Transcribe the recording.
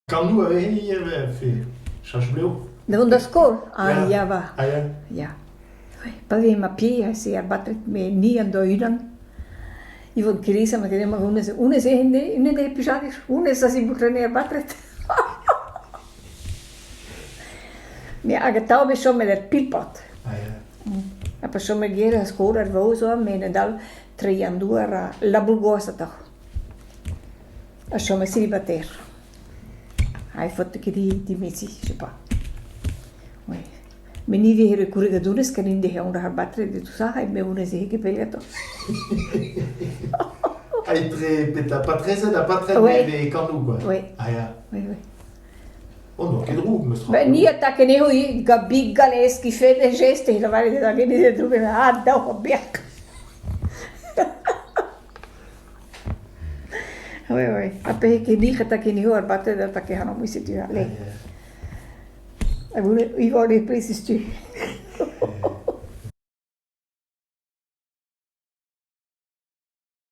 Kanoù a veze ivez, cheñch blev. Da vont da skol? Ah ya va. Ah ya. Ya. Pa vez ma pied aze ar batret me ni an da-unan. Yvonne Keleza ma ket honnezh honnezh eo hennezh eo plijadur honnezh a ziboutrenner ar batret. Me hag atav bet chomet er pilpot. Ah ya. Ha pa chome ger er skol ar vaouez oa me adal treiñ an douar ha labour gwazh atav. A chome célibataire. Ha e faote ket dimeziñ, je sais pas. Oui. Met ni 'veze rekouret ken int dezhe ar batret et tout ça, me honnezh eo ket pell ganto. Ha etre petra patrezed ha patred Ouais. e kanoù quoi. Oui. Ah ya. Oui, oui. Oh, n'oa ket droug, meus tra. Ben ni a take anezho ivez, gant bigalez ki fait e geste, lavaret da gen droug, ah, daou berk. Oui, oui. Ha pe ket ta ken eo ar batet ta ket ac'hanomp setu allez. Hag Yvonne e presis tu.